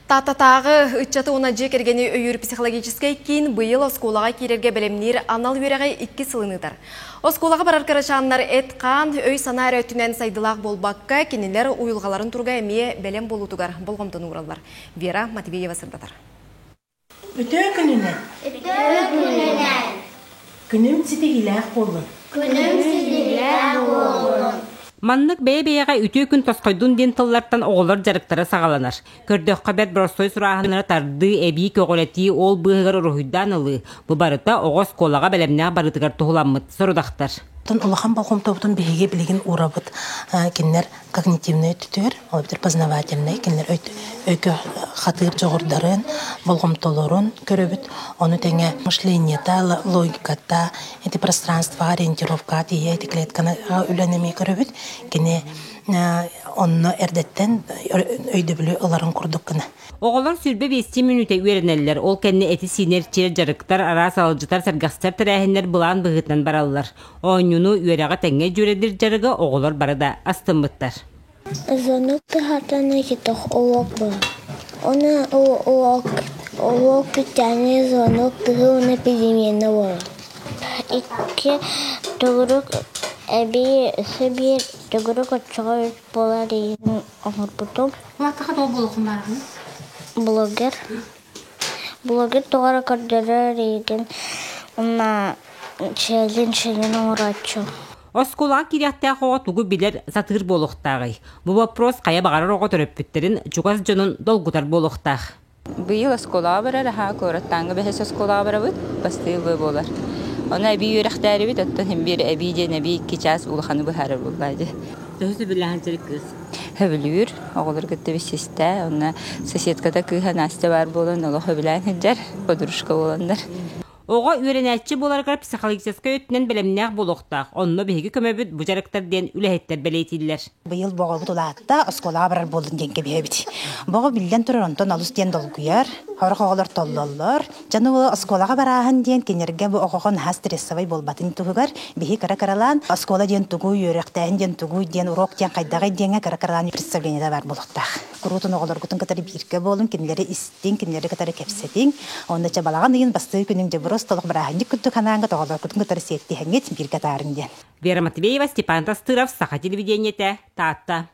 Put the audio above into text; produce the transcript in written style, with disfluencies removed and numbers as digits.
Тааттатааҕы ыччаты уонна дьиэ кэргэни өйүүр психологическай киин быйыл оскуолаҕа киирэргэ бэлэмниир анал үөрэҕи иккис сылын ыытар. Оскуолаҕа барар кырачааннар эт-хаан, өй-санаа эрэ өттүнэн сайдыылаах буолбакка, кинилэр уйулҕаларын туруга эмиэ бэлэм буолуутугар болҕомтону уураллар. Вера Матвеева сырдатар. Үтүө күнүнэн! Үтүө күнүнэн! Күнүм ситиһиилээх буоллун! Күнүм ситиһиилээх буоллун! Маннык бэйэ-бэйэҕэ үтүө күн тосхойдун диэн тыллартан оҕолор дьарыктара саҕаланар. Көрдөххө бэрт боростуой сурааһыннары тардыы, эбии көҕүлэтии, ол быыһыгар уруһуйдаан ылыы, бу барыта оҕо оскуолаҕа бэлэмнээх барыытыгар туһуламмыт сорудахтар. Улахан болҕомтобутун биһиги билигин уурабыт кинилэр когнитивнай өттүтүгэр, ол эбэтэр познавательнай, кинилэр өйгө хатыыр дьоҕурдарын, болҕомтолорун көрөбүт. Ону тэҥэ мышлениета, логиката, ити пространствоҕа ориентировкаҕа тиийэ ити клетканы үлэни эмиэ көрөбүт. Кини онно эрдэттэн өйдөбүлү ыларын курдук гына. Оҕолор 25 мүнүүтэ үөрэнэллэр, ол кэннэ эти-сиини эрчийэр дьарыктар, араас алдьытар, сэргэхситэр тэрээһиннэр былаан быһыытынан бараллар. Оонньууну үөрэҕи тэҥҥэ дьүөрэлиир дьарыгы оҕолор бары да астыммыттар. Звонок тыһатан ититох уруок был. Оны уруок уруок бүттэҕинэ звонок тыһы уонна перемена буолар. Икки төгүрүк эбии өссө биир төгүрүк оччоҕо үс буолар иһин оҥорбутум. Улааттаха тоҕо буолуоххун бааргын? Блогер. Блогер тоҕо эрэ көрдөрөр эйигин уонна челлендж-челлендж оҥорооччу. Оскуолаҕа киириэхтээх оҕо тугу билэр, сатыыр буолуохтааҕый? Бу боппуруос хайа баҕарар оҕо төрөппүттэрин, чугас дьонун долгутар буолуохтаах. Быйыл оскуолаҕа барар, аһаа куораттааҥҥы бэһис оскуолаҕа барабыт, бастыыр быа буолар. Ону эбии үөрэхтээрибит, оттон син биир эбии диэн эбии икки чаас улаханы быһаарар буоллаа дии. Төһө сөбүлэһэн сир кыыс? Сөбүлүүр, оҕолор кытта билсистэ, онно соседката кыыһа Настя баар буолан олох сөбүлээн сылдьар, подружка буоланнар. Оҕо үөрэнээччи буоларыгар психологическай өттүнэн бэлэмнээх буолуохтаах. Онно биһиги көмөбүт бу дьарыктар диэн үлэһиттэр бэлиэтииллэр. Быйыл боҕобут улаатта, оскуолаҕа барар буоллун диэн кэбиһэбит. Боҕо биллэн турар онтон олус диэн долгуйар, сорох оҕолор толлоллор. Дьону бу оскуолаҕа барааһын диэн кинилэргэ бу оҕоҕо наһаа стрессовай буолбатын туһугар биһи кыра-кыралаан оскуола диэн тугуй, үөрэхтээһин диэн тугуй диэн урок диэн хайдаҕый диэҥҥэ кыра-кыралаан представлениета баар буолуохтаах. Куруутун оҕолоргутун кытары бииргэ буолун, кинилэри истиҥ, кинилэри кытары кэпсэтиҥ. Онно чэ балаҕан ыйын бастакы күнүҥ дьэ просто олох бырааһынньык курдук санааҥҥыт оҕолоргутун кытары сиэттиһэҥҥит бииргэ атаарыҥ диэн. Вера Матвеева, Степан Тастыров, Саха телевидениетэ, Таатта.